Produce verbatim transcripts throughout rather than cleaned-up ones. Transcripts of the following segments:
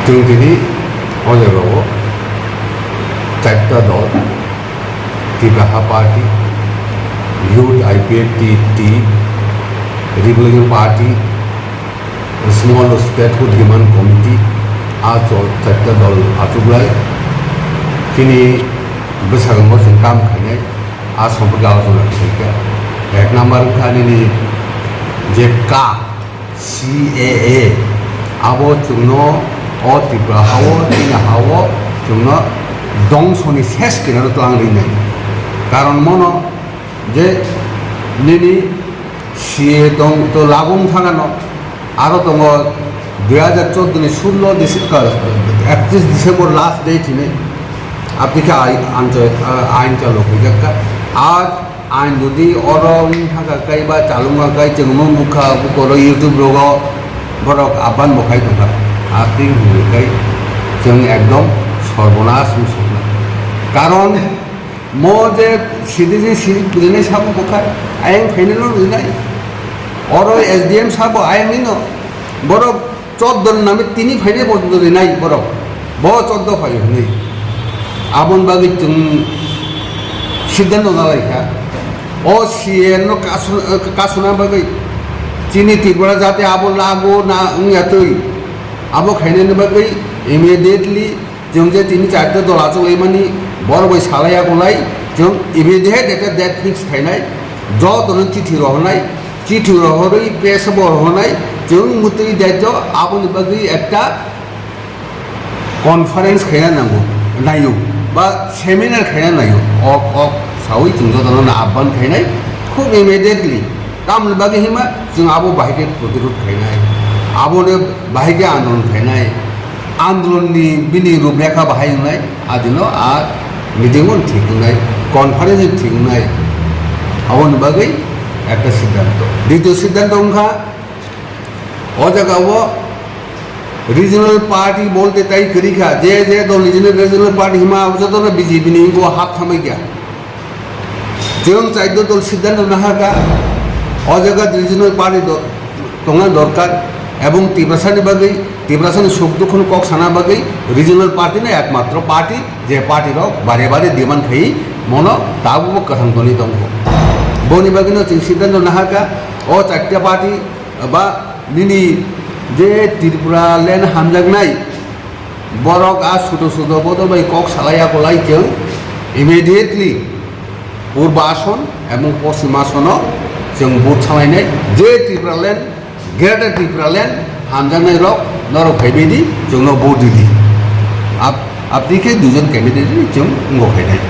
Chwng tini o jagao charta dol, Tipra Ha Party, Youth I P F T, T, Republican Party, Small Statehood Demand Committee, a chol charta dol achuklai. Chini bwskango chwng kam khainai, a somporke alochona khaikha. Ek number wngkha nini je ka, C A A, abo chwngno o Tripura hao, chini hao chwngno dongsoni ses kinaro twlang rinai. Karon mono je nini C A A tong to lagu wng thangano, aro tongo dui hajar chordo ni sullo Dece-, ka-, ekatris December last date hinwi, apni khe ai-, ancho-, a-, ain chalo khuijakka. Ar Ain jodi oro wng thangkha kai ba chalungma kai chwngno nukha, bukoro YouTube rogo borok aban bo khai tongkha. Apni hwnwi kai chwng ekdom sorbonas wng sokna. Karon mo je citizenship rinai sabo bo khai, ayang phainai no rinai. Oro S D M sabo ayang nino borok Chordo ni nami tini phainai bo rinai borok. Bo chordo phai hwnwi. Aboni bagwi chwng siddhanto nalaikha. O C A A no kasu-, kasuna bagwi chini Tripura jate abo lagu na wngya twi. Abo khainani bagwi immediately chwng je tini charta dol achuk laimani borok bai salaiya bolai chwng immediate ekta date fix khainai. Jotono chithi rohornai. Chithi rohorwi press bo rohornai, chwng mwtwi daityo aboni bagwi ekta conference khaina nango, naio, ba seminar khaina naio, ok, ok, sawi chwng jotono ahban khainai, khub immediately. Tamoni bagwi hima chwng abo bahai khe protirod khainai, aboni bahai khe andolon khainai. Andolon ni bini ruprekha bahai wngnai, adino a meeting o thik wngnai, conference o thik wngnai, aboni bagwi ekta siddhanto. Ditiyo siddhanto wngkha, o jaga o regional party bolte tai kwrwi kha, je je dol ni regional party hima abo jotono B J P ni wngkha, hap thamwi kha. Chwng chaido dol siddhanto nahakha, o jaga regional party do-, tongna dorkar, ebong Tiprasani bagwi, Tiprasani suk dukhu no kok sana bagwi regional party no ekmatro party, je party rok bare bare demand khai mono tabukbo kwthang tongwi tongo. Boni bagwi no chwng siddhanto nahakha, o charta party ba nini je Tripura land hamjaknai, borok a sudo sudo bodol bai kok salai ya bolai chwng immediately Purba Ason ebong Poschim Asono chwng vote salainai, je Tripura land, Greater Tripura land hamjaknai rok norok phaibai di, chwngno vote ridi. Ap-, apni khe duijon candidate ni chwng wngbo khainai, eh,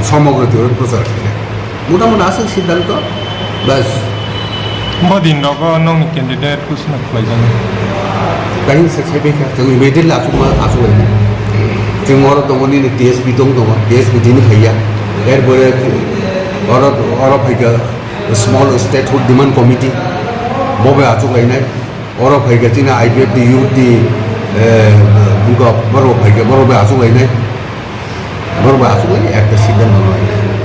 somogro Tripura prochar khainai. Mota mota aswk siddhanto, bas. Bo din rogo nokni candidate kusno khlaijaknai. Kaisa se, se bekha, chwng immediately achukma, achuk lainai. Chwng oro tongo nini T S P tong tongo, T S P tini phaiya. Erpore oro, oro phaikha Small Statehood Demand Committee, bo bai achuk lainai. Oro phaikha chini I P F T youth ni, eh, buka borok phaikha, borok bai achuk lainai. Borok bai achuk lainai, ekta siddhanto lainai.